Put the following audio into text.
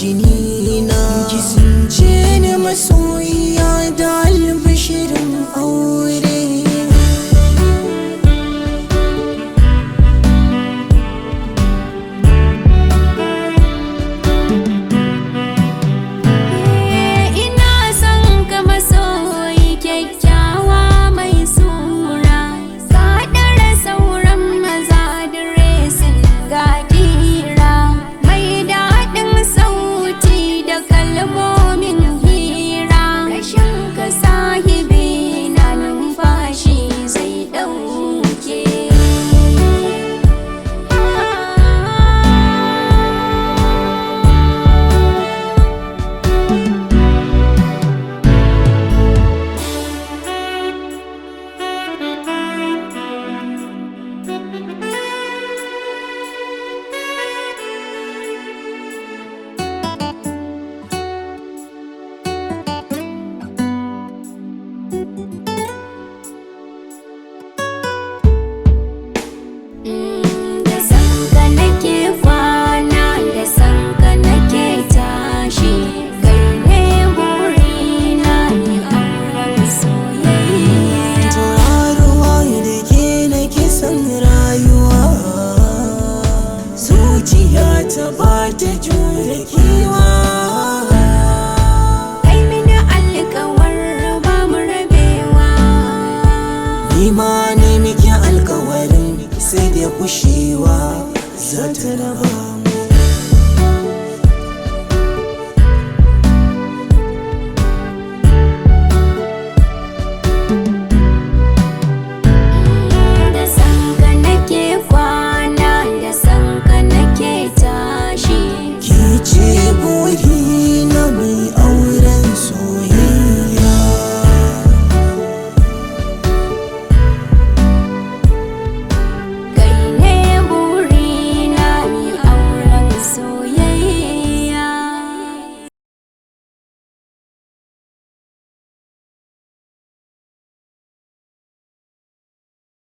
jini na. Ki sunce ni masoyiya da albishirin aure. Ina son ka masoyi kyakkyawa mai sura, ka ɗara sauran maza diresin ga ƙira, mai daɗin sauti da kalmomin hira. Rashin ka sahibi na numfashi zai ɗauke. Da sanka nake kwana, da sanka nake tashi, kai ne burina, ni auren soyayya. Tauraruwa da ke nake son rayuwa, zuciya ta ba ta jure kewa. Kai mini alkawar ba mu rabewa. Ni ma ne miki alkawarin sai da kushewa za ta raba.